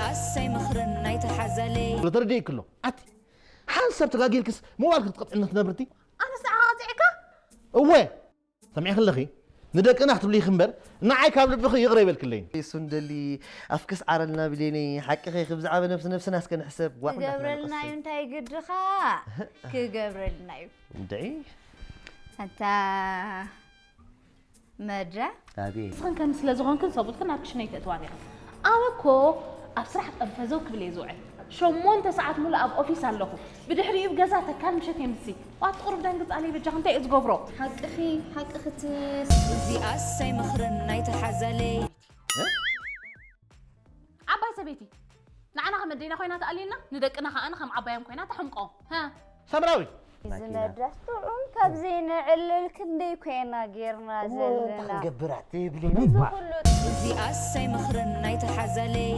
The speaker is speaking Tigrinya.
ኣሰይ ምኽርን ናይ ተሓዛለይ። ተረዲእኪ ኣሎ ኣቲ ሓንሳብ ተጋጊልክስ መዋልኪ ክትቀጥዕኒ ክትነብርቲ ኣነስ ንዓኻ ቀፂዕካ እወ ሰሚዕኪ ኣለኺ ንደቅና ክትብልይኺ እምበር ንዓይ ካብ ልብኺ ይቕረ ይበልክለይን ሱንደሊ ኣፍክስ ዓረልና ብሌኒ ሓቅኺ ክብዛዕበ ነብሲ ነብስና እስከ ንሕሰብ ዋዕ እንዳሕና ክገብረልና ንቐስን። እዩ እንታይ ግድኻ ክገብረልና እዩ እንድዒ ኣታ መድረ ኣቤት ንስኽን ከም ስለ ዝኾንክን ሰብኡትክን ናብ ክሽነይ ተእትዋን ኢኽን ኣነ እኮ ኣብ ስራሕ ጠንፈዘው ክብል እየ ዝውዕል ሸሞንተ ሰዓት ሙሉእ ኣብ ኦፊስ ኣለኹ ብድሕሪኡ ገዛ ተካል ምሸት የምሲ ዋት ቁሩብ ደንግፃለይ በጃ እንታይ እዩ ዝገብሮ ሓቅኺ ሓቅኺ ትስ እዚ ኣሰይ ምኽርን ናይ ተሓዛለይ። ዓባይ ሰበይቲ ንዓና ከም ኣዴና ኮይና ትኣልየና ንደቅና ከኣ ከም ዓባዮም ኮይና ተሕምቆ ሰምራዊ እዚ መድረስ ጥዑም ካብ ዘይነዕልል ክንደይ ኮይና ጌርና ዘለና ገብራት እዚ ኩሉ እዚ ኣሰይ ምኽርን ናይ ተሓዛለይ።